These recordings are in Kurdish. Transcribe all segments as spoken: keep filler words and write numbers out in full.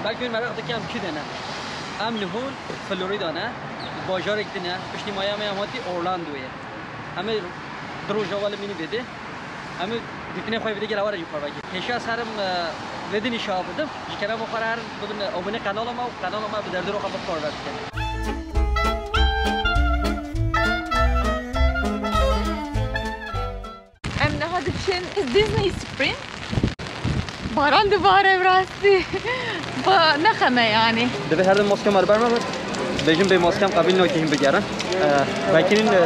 Belkî wê meraq dike em kî de ne. Em li hûn Florida ne. Bajarek din e. Piştî maya me em hatî Orlandoyê. Em ê du roja wele mînî vêdê. Em ê dîtinê xwe vêdê gela were jî parve kir. Hêşa ez herim, e, vêdinî şa bidim. Ji kerema xwe re herin bibin, e, abone kanala me û kanala me bi derdê roxa bi parve bikin. Em niha diçin Disney Spring. Baran dibare bi rastî. Ba ne xem e yani. Divê her dem maske me li ber me bin. Bêjin bê maske em qebîl nakin bigerin. Ee, belkî nin, e,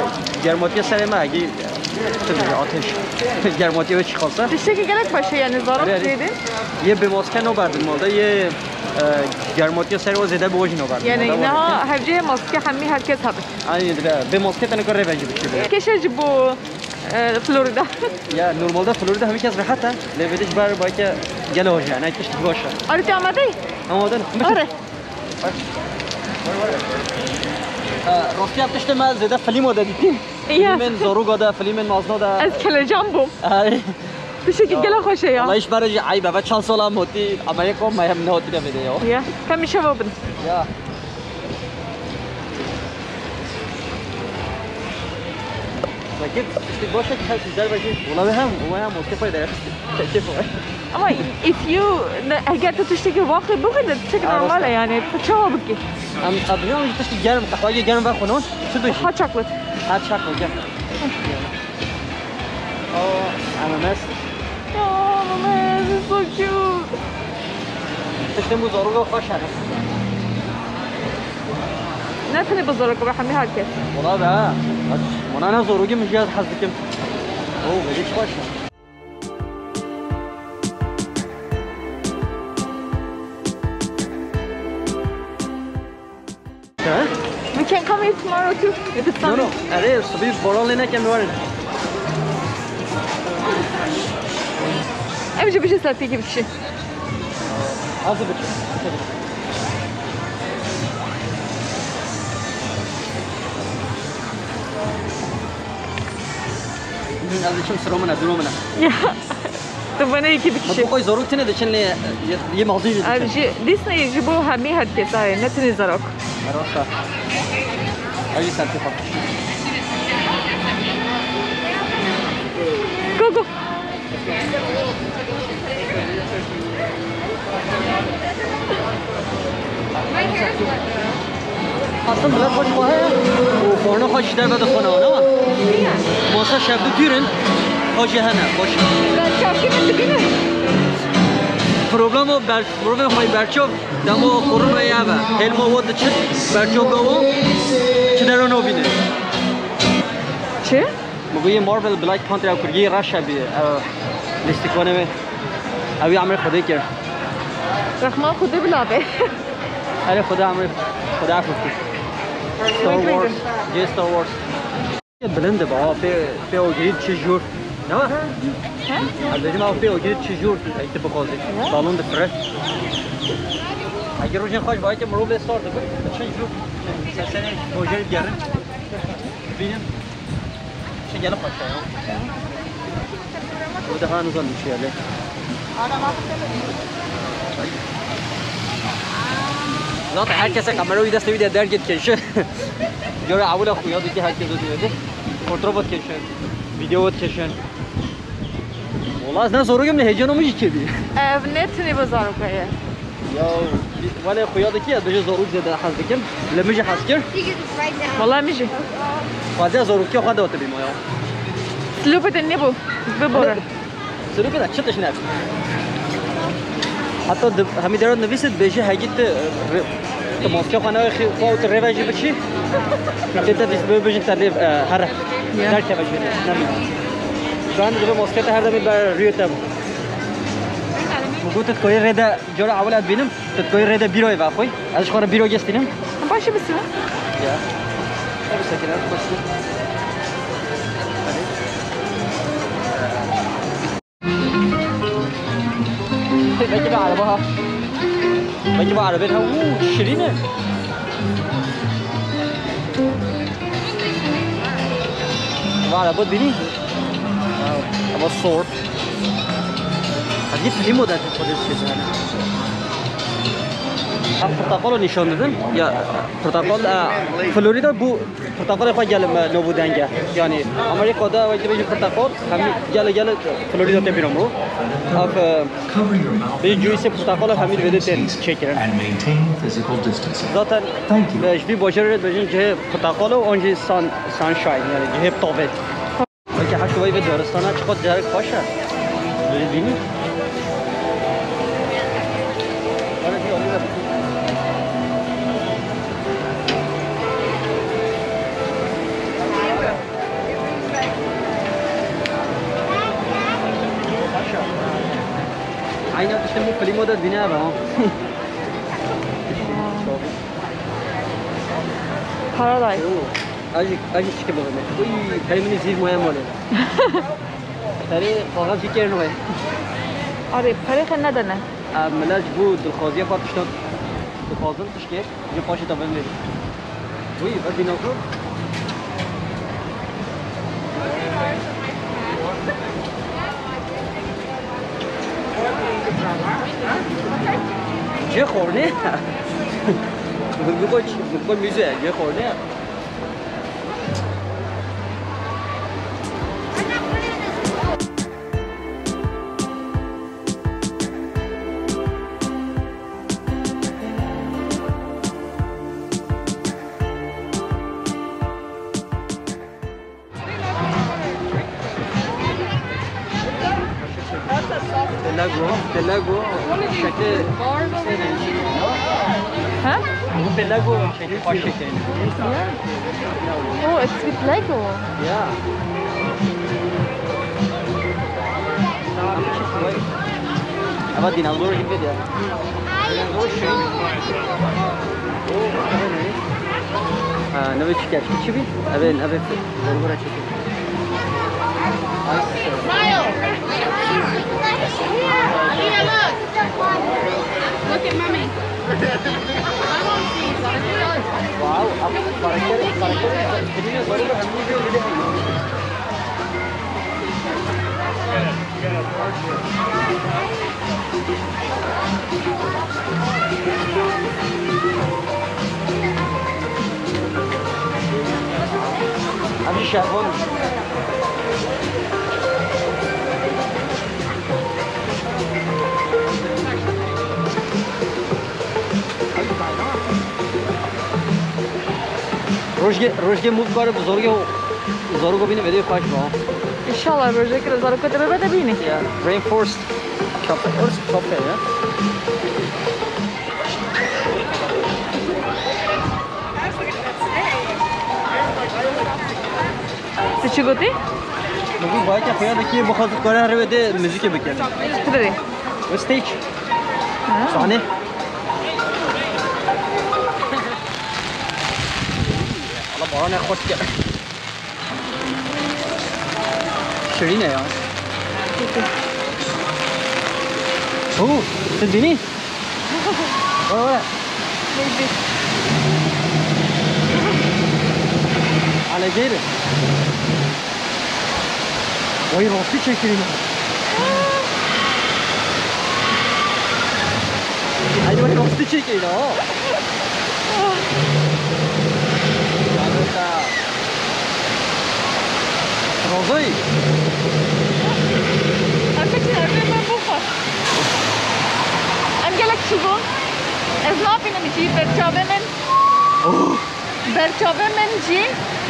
germatiye serê me, egî, tu bêjî ateş. Germatiye wê çi xasa? Tiştekî gelek baş e yani zarok. Erê, erê. Zêde. Yê bê maske naberdin malde, yê, e, germatiye serê we zêde bi we jî naberdin. Yani malde niha hevcê maske hemî herkes hebin. Aynen, divê bê maske tenê ku rêve jî biçî. Keşe ji bo e, Florida. Ya, normalde Florida hemî kes rehet e. Lê vêdê ji ber bayke gelo hoj e, ne tişt baş e. Arî te amade yî? Amade ne? Are. E, rastî ev tiştê me zêde filmo de dîtî. Ya. Filmên zaroga de, filmên mezna de. Ez kelecan bûm. Ay. Tiştekî gelo xweş e ya. Wallahî ji ber jî eyb e. Ve çend sala em hotî Amerîka me hem nehotîne vêdê ya. Ya. Hemîşe va bin. Ya. Wekî tiştek baş e ki her şey derve jî. Wala wê hem, wê hem, wekî xwe de. Keyf xwe. Ama if you, ne, eger tu tiştekî waxê bixwî de tiştek normal e yani. Tu çawa bikî? Em, em biliyorum ki tiştek germ, qehweyê germ ve xwe non. Çi dojî? Hot chocolate. Hot chocolate, gel. Oh, M M S. Ya, M M S is so cute. Tiştên bu zaroka xweş e. Ne tenê bi zaroka, bi hemî herkes. Wala be, ha. Bak, bana ne zaroka min jî hez dikim. Oh, vêdê çi xweş e. He? We can come here tomorrow too, if it's sunny. No, no. Erê, sibî boran lê nekem werin. Em jî bijî selfie bikişî. Hazır biçin. Min ez diçim siro min e, dûro min e. Ya. Tu bana iki dikişi. Hep koy zoruk tine diçin lê, yê, yê mazî jî diçin. Ev jî Disney ji bo hemî herkes aye, ne tenê zarok. Rasta. Ev jî sertî xwe. Go, go. Aslında biraz hoş xwe heye û xwarina xwe jî derve dixwine wan, ama masa şevdu dûr in, xwe jî hene, xweş. Berçavkî min dibîne. Problema ber-, mirovên xwe berçav dema koronayê ev e. Hêlma we diçin, berçav gawa, çi dera nabîne. Çi? Min got yê Marvel Black Panther ew kurgî reş e bî, ew lîstikvanê wê. Ew yê emrê Xwedê kir. Rexma Xwedê bila be. Erê Xwedê emrê, Xwedê efû kir. Star Wars, cê Star Wars. Bilind e, ba, pê, pê ogirî çi jûr. Ne? He? Ez bêjim ew pê ogirî çi jûr, ey tu bixwazî. Salon difire. Eger rojên xweş bayê ke mirov lê sar dibe, çi jûr. Sesenê bojê gerin. Bînim. Şey gelip başlıyor. Bu daha nizam bir şey yani. Zaten herkese kamerayı deste bir de derget keşi. Göre avula kuya ki herkes ödüyordu. Fotoğraf at keşi. Video at keşi. Wala ez ne zorugim ne heyecanımı jî kebî. Ev ne tinê bi zaroka ye. Ya, wele xuya dikî ez bêje zoruk zêde hez dikim. Li min jî hez kir. Wala min jî. Xwazê zorûkiya xwe de te bîma ya. Silopê te nebû. Bibore. Silopê de çi tişt nebî. Heta di, hemî dera nivîsî dibêje hegî tu, tu maske xwe nayê xwe û tu rêve jî biçî. Tê te dîs bibêjin te lê, e, here. Ya. Derkeve jî. Nemî. Ben dibe maske te her demê ber rûyê te bû. Min got tu koyê rê de cara ewil ez bînim. Tu koyê rê de bîroyê vexwî. Ez ji xwe re bîro gestînim. Baş e, bisin. Ya. Tabii sekiler, başla. Belki bir araba ha. Belki bir araba ha. Uuu, şirîn e. Var araba dini. Ama sor. Hadi film o da çok fazla şey yani. Portaqalo nîşan didin. Ya, portaqal, e, Florida bu portaqalê xwe gel me navûdeng e. Yani Amerika de wek dibêjin portaqal, hemî gel gel Florida tê bîra min. Ev, e, Cover your mouth bir juice portaqal hemî vêde tên çêkirin. And maintain physical distancing. Zaten, Thank you. e, ji vî bajarê re dibêjin cihê portaqal û an jî sun-, sunshine, yani cihê tavê. Belkî heşt wayî vê daristana çiqas carek xweş e. Dibînî. Aynen işte bu klima da dibîne abi ha. Paradise. Oo, acı, acı çıkı baba. Uy, kayımını zil moya mole. Tari kağa fikir ne? Abi, para sen ne dene? Em mila ji bo dilxwaziya xwe tiştan dixwazin tişkê, ji paşê te bên verî. Wî, ve bîna xwe. Cê xornê. Bi xwe, bi xwe müze, cê xornê. Pelago, pelago, şekli. Ha? Bu pelago şekli, baş şekli. Yeah. Oh, it's with Lego. Ya. Ama dinozor gibi de. Dinozor şirin. Ha, ne biçim çi bi? Evet, evet. Doğru, doğru çekin. Smile. Look at mommy. Wow, karakter, karakter. Abi şervan. Rojge, rojge mû bikare bi zorge, zorgo bîne vêdeo xweş ba. İnşallah rojek zarokê te bibe te bînî. Ya, Rainforest Cafe, Forest Cafe ya. Tu çi gotî? Min got, bayke xuya dikî, bixwazit kare here wê de muzîkê bike. Ti derê? Wê stage. Ha. Sahne. Allah, baran ne xweş dike. Şirîn e ya. Hû, tu dibînî? Were, were. Neydi? Alejêr. Vay, rastî çekirîne. Ay, vay, rastî çekirîne ha. Rozoy. Em biçin evê me bixwe. Em gelek çûbûn. Ez nabînim jî berçavê min. Oh. Berçavê min jî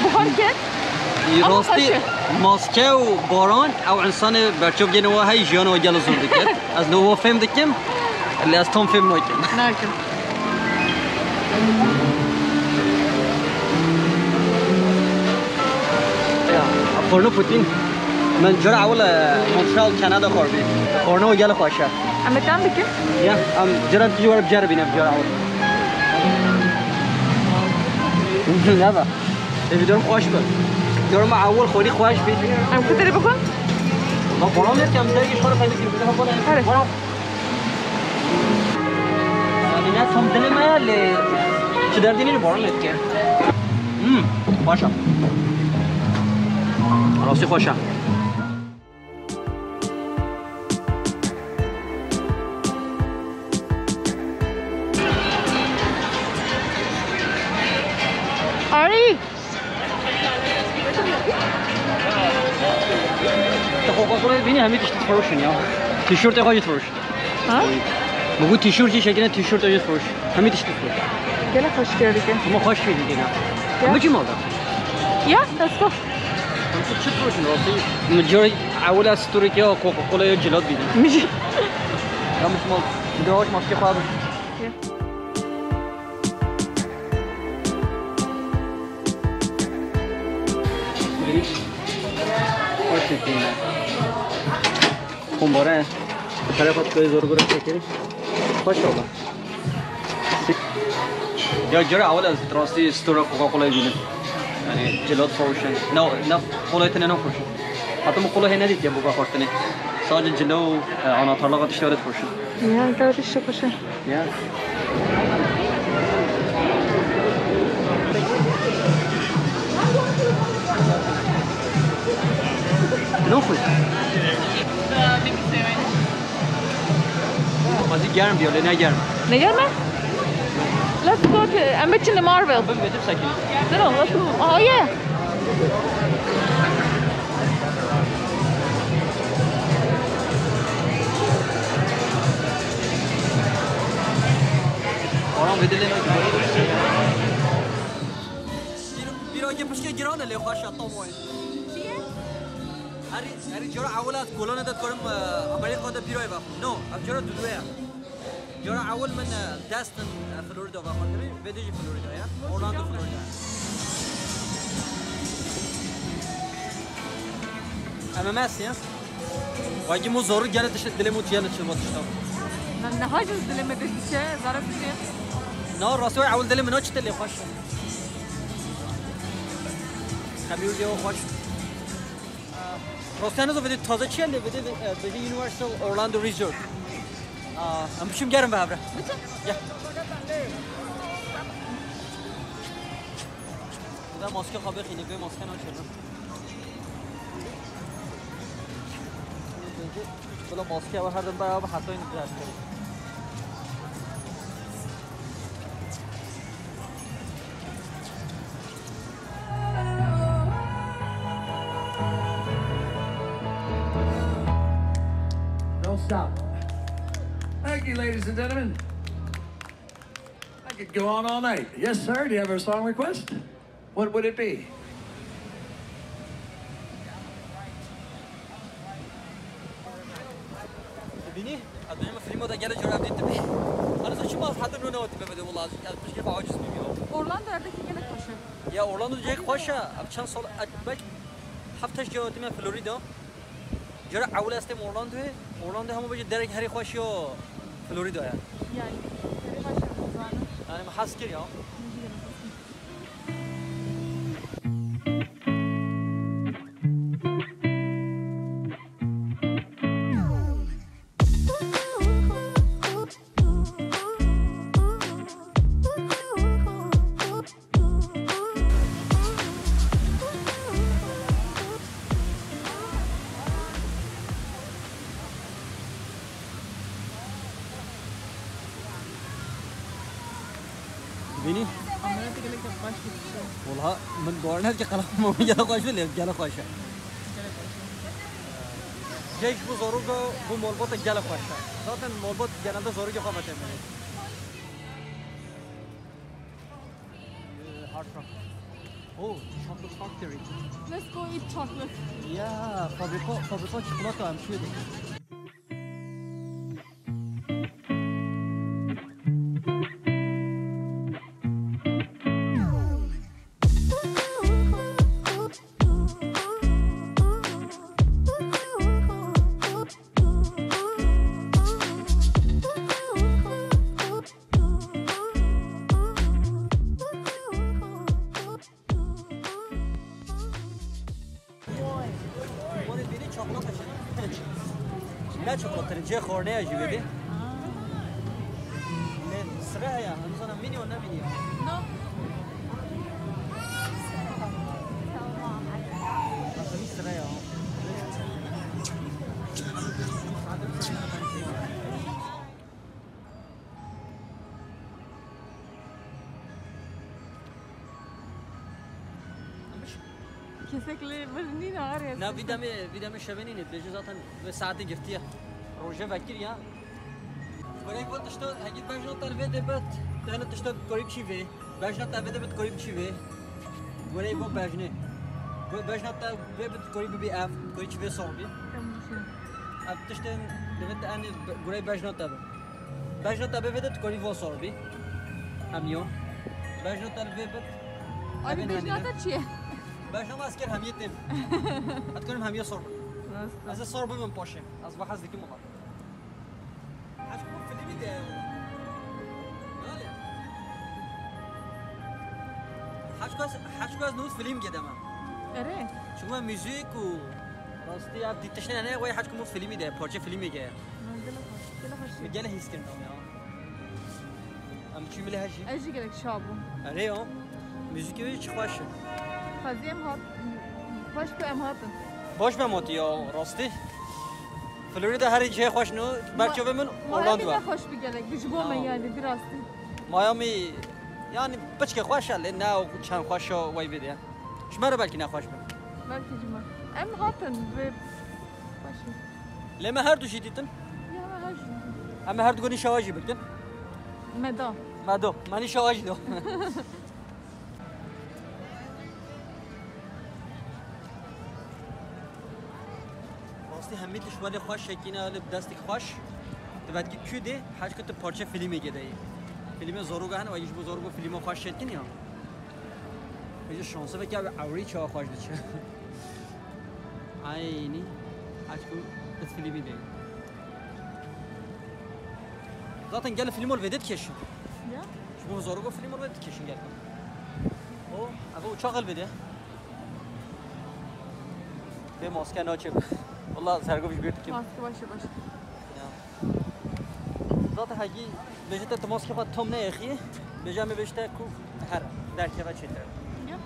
buhar kir. Ama Rastî, xweş e. Maske û baran ew însanê berçavgehê we heye jiyana we gelo zor dike. Ez li we fêm dikim, lê ez tam fêm nakim. Nakim. Ya, xorno Putin. Min cara ewil, e, Montreal, Kanada xwarbî. Xorno gel xweş e. Em ê tam bikin? Ya, em cara tu were biceribîne cara ewil. Ne be? Ê, vîdeo xweş be. Vîdeo me ewil xorî xweş bî. Em ku derê bixwin? Ma boran ne ki em dergî xwe re xeylê kir. Hadi. Yanî ne tam dilê me ye, lê çi derdî nîne, baran lê dike. Hmm, baş e. Rastî xweş e. Harry! Tu Coca-Cola bînî hemî tiştî difiroşin ya. Tîşortê xwe jî difiroşin. Ha? Min got tîşort jî çekine, tîşortê jî difiroş. Hemî tiştî difiroş. Gelek xweş fêr dike. Hema xweş fêr dike na. Ya. Hemî çi mal da? Ya, dest xweş. Em tu çi difiroşin rastî? Min cara ewil ez storekî ya Coca-Cola ya cilat bînim. Min jî. Ya min çi mal. Min roj maskê xwe bim. Ya. Xweş dikîne. Xûmbare. Xerê xwe dikê zor gure çekirî. Xweş ola. Ya cara ewil ez rastî stora Coca-Cola bînim. Yani cilat froşen. Ne, ne kolayı tene ne froşen. Hatta bu kolayı ne diye bu kapartını. Sadece cilo, e, anahtarlığa dışarı froşen. Ya, daha bir şey froşen. Ya. Ne koy? Azî germ diyor, ne germ? Ne germ? Let's go to, em biçin li Marvel. Bin bedim sakin. No, no, let's go. Oh yeah. Oran bedeli ne? Bir, bir önce pişke giran le xaşa tam o. Herî, herî cara ewil ez kolana de dikarim, e, Amerîka de pîrayê vexwim. No, ev cara dudwe ye. Cara ewil min, e, Destin, e, Florida vexwendibî, vê dî jî Florida ye. Orlando, Florida. M M S ya. Wagî mo zorû gele tişt dilê mo çiye li çilma tişta. Na, niha jî dilê me dê diçe, zara sînê. Na, rastî ewil dilê min o çi dilê xweş. Xemî û jê xweş. Rastî nizo vêdê taze çi ye lê vêdê, e, vêdê Universal Orlando Resort. Aa, em biçim gerim ve evre. Biçin. Gel. Burada maske xwe bixîne, vê maske naçêrim. Bila maske ve her dem dayağı heta yine biraz. Don't stop. Thank you, ladies and gentlemen. I could go on all night. Yes, sir. Do you have a song request? What would it be? Dibînî? Ez dibînim filmo de gelek cara dît dibî. Hani sen çima heta nû ne dî bebe de wala, ez pişkê xwe aciz bîm ya. Orlando erdekî gelek xweş e. Ya Orlando cihek xweş e. Ev çend sal, e, belkî heft heşt cara dîtime Florida. Cara ewil ez têm Orlandoyê. Orlando hema bêje derek herî xweş ya Florida ye. Yani, herî xweş e, zanim. Yani, min hez kir ya. Min jî gelek xweş e. Bînî? Kamera te gelek xweş dikişe. Wala min bawer neke qala xwe min gelek xweş bile, gelek xweş e. Gelek xweş e. Ceyş bu zoruga, bu malbata gelek xweş e. Zaten malbat genelde zoruga xwe vetemene. Hard rock. Oh, chocolate factory. Let's go eat chocolate. Yeah, fabrika, fabrika çikolata em şöyle. Wan ê bînî çaxlaka çi? Ne çikolata ne? Cê xorneya jî vedê. Ne sire heye? Em zana mini û ne mini ya? No. Aslında sire ya. Kesekli bir nîna arê. Na, vî demê, vî demê şevê nîne. Bêje zaten vê saetê girtiye. Roje vekir ya. Gorey bu tişta, hegî bejna te vê de bet. Tene tişta gorey çi vê. Bejna te vê de bet gorey çi vê. Gorey bu bejne. Bu bejna te vê bet gorey bi ev, gorey çi vê sor bi. Tamam, şey. Ev tiştên devê te, yani, gorey bejna te bi. Bejna te bi vê de tu korî vo sor bî. Hemiyo. Bejna te bi vê bit. Abi, bejna te çi ye? Bejna ma esker hemiye têm. Ez korim hemiye sor bim. Rast. Ez ê sor bibim paşê. Ez ve hez dikim wala. Heşko filmî de ye wala. Nale. Heşko ez, heşko ez nût film gedeme. Ere. Çima müzik û rastî ya dîtişne ne, wey heşko mu filmî de, parçe filmî ge. Gele xweş, gele xweş. Min gele hîs kirin ew ya. Em çû milê hejî. Ez jî gelek şa bûm. Erê ya. Muzîkê wê çi xweş e. Xwezî em hat, xweş ku em hatin. Baş be motî ya, rastî. Florida herî cihê xweş no, berçavê min Orlando e. Miami ne xweş bi gelek, bi ji bo me yani, bi rastî. Miami, yani piçke xweş e, lê ne çend xweş e wey bide. Ji me re belkî ne xweş be. Belkî ji me. Em hatin bi xweş e. Lê me her du jî dîtin. Ya me her jî. Em ê her du gonî şawa jî bikin. Me da. Me do. Me nî şawa jî do. Rastî hemî tişt welê xweş şekîne, li destek xweş. Tu vetkî kû dê, heşko tu parçe filmê gedeyî. Filmê Zorûga hene, wayî ji bo Zorûga filmê xweş şekîn ya. Peki şansı ve ya ewrî çawa xweş diçe. Aynî. Aşkım, tu filmî de. Zaten gel filmol vê de dikeşin. Ya? Ji bo Zorûga filmol vê de dikeşin gel. O, abi uçak el vê de. Vê maske naçe. Valla sergov ji bir dikim. Maske başe baş. Ya. Zaten hegî bêje te tu maskê xwe tam neyexî, bêje em ê bêje te ku here, derkeve çêtir. Ya.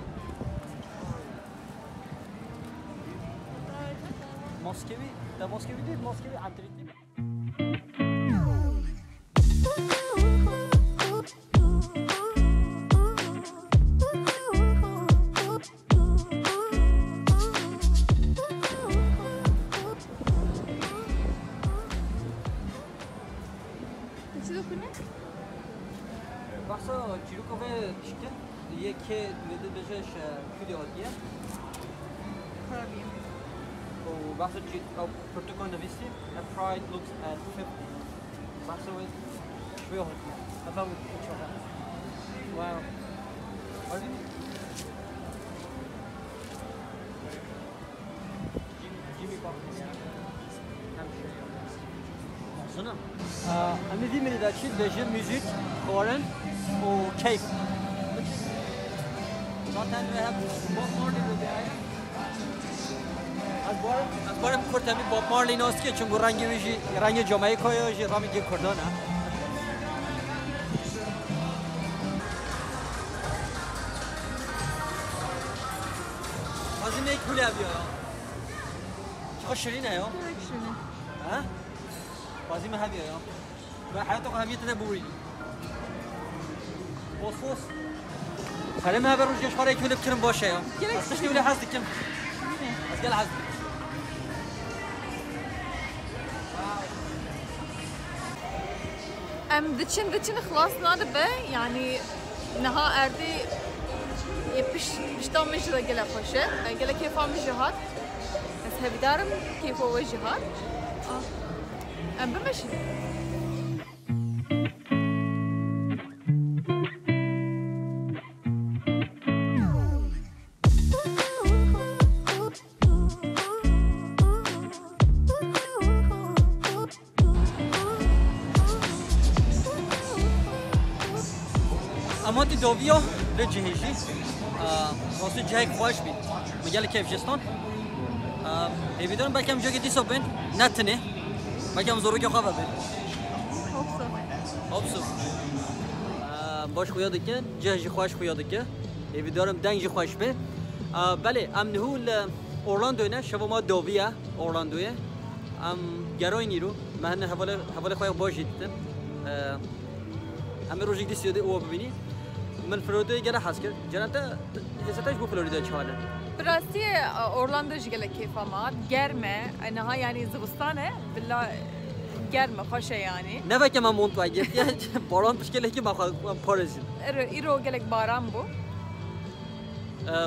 Maskê wî, te maskê wî dît, maskê wî entrîkî. Çi dixwîne? Behsa çîroka vê dişkin, yekê li di bêje ji kûdê hatiye. Xerabî. Û behsa çî-, ew pirtûka nivîsî, a pride looks at fifty. Behsa wê ji wê hatiye. Heta wê çawa. Wow. Hadi. Jimmy Buffett. Em şêrî. Baksana. Aa, em ê vî minî de çî dibêjin, muzîk, xwarin û keyf. Zaten we have Bob Marley with the... Ez barim, ez barim Kurd hemî Bob Marley nas dike, çunku rengê wî jî, rengê Jamaîkayê jî rengê Kurdan e. Xwazî me kulî heviya ya. Çiqa şirîn e ya. Gelek şirîn e. Ha? Xwazî me heviya ya. Ve heyata xwe hemiyê te de bûrî. Bos bos. Xerê me heve rojgeş xwe rê kulî bikirin baş e ya. Gelek şirîn e. Ez tiştê wile hez dikim. Ez gel hez dikim. Em diçin, diçin xilas nadibe, yanî niha erdê yê piş-, pişta min jî re gelek xweş e. Gelek kêfa min jî hat. Ez hevîdar im kêfa we jî hat. Ah. Em bimeşin. Em hatî dawiya vê cihê jî. Aa, rastî cihek xweş bî. Min gelek keyf jê stan. Aa, hêvîdarim belkî em cihekê dîsa bên, ne tinê. Belkî em zorokê xwe vebên. Hopsa. Hopsa. Aa, baş xuya dikin, cih jî xweş xuya dike. Hêvîdarim deng jî xweş be. Aa, belê, em niho li Orlandoyê ne, şeva ma dawî ye Orlandoyê. Em gerayîn îro, me hene hevalê, hevalê xwe ya baş jî dîtin. Ee, em ê rojek dî siyodê owa bibînî. Min Floridayê gelek hez kir. Ceren te, hêsa te ji bo Florida çi hal e? Bi rastî e, Orlando jî gelek kêfa me hat. Germ e. E, niha yanî zivistan e. Bila germ e, xweş e yanî. Ne veke me mont wegirtiye. Baran pişkê lehkî me xwe parêzîn. Îro, îro gelek baran bû.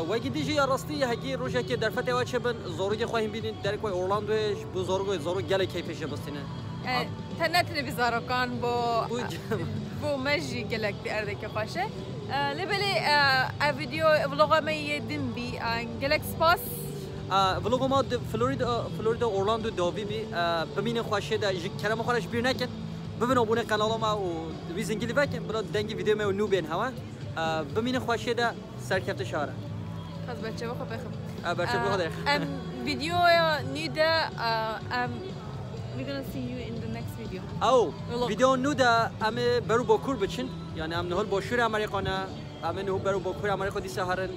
Wekî dî jî ya rastî hekî rojekê derfetê we çêbin, zarokê xwe hîn bînin, derek we Orlandoyê ji bo zarok, zarok gelek keyfê jê bistîne. E, Te ne tenê vî zarokan bo, bo me jî gelek di erdekê xweş e. E, Lê belê e, ev video vloga me yê din bî. E, Gelek spas. E, Vloga me di Florida, Florida Orlando dawî bî. E, Bimînin xweşê de, ji kerema xwe re ji bîr nekin. Bibin abone qenala me û wî zingilî vekin, bila dengê video me nû bên hewe. E, Bimînin xweşê de, serkefte şare. Ez berçeva xwe bexim. E, Berçeva xwe derxim. Em videoya nî de e, em we're gonna see you in the next video. Ew, video nû de em ê beru Bakur biçin. Yani em nihol Başûrê Amerîka ne. Em ê niho beru Bakur Amerîka dîsa herin.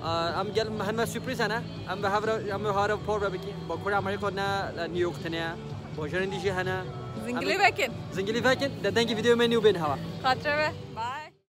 E, Em gel heme sürpriz hene. Em ve hevre, em ve hare por ve bikî. Bakur Amerîka ne, e, New York tine. Bajarên dî jî hene. Zingilî vekin. Zingilî vekin. De dengê video me nû bên hewa. Xatireve.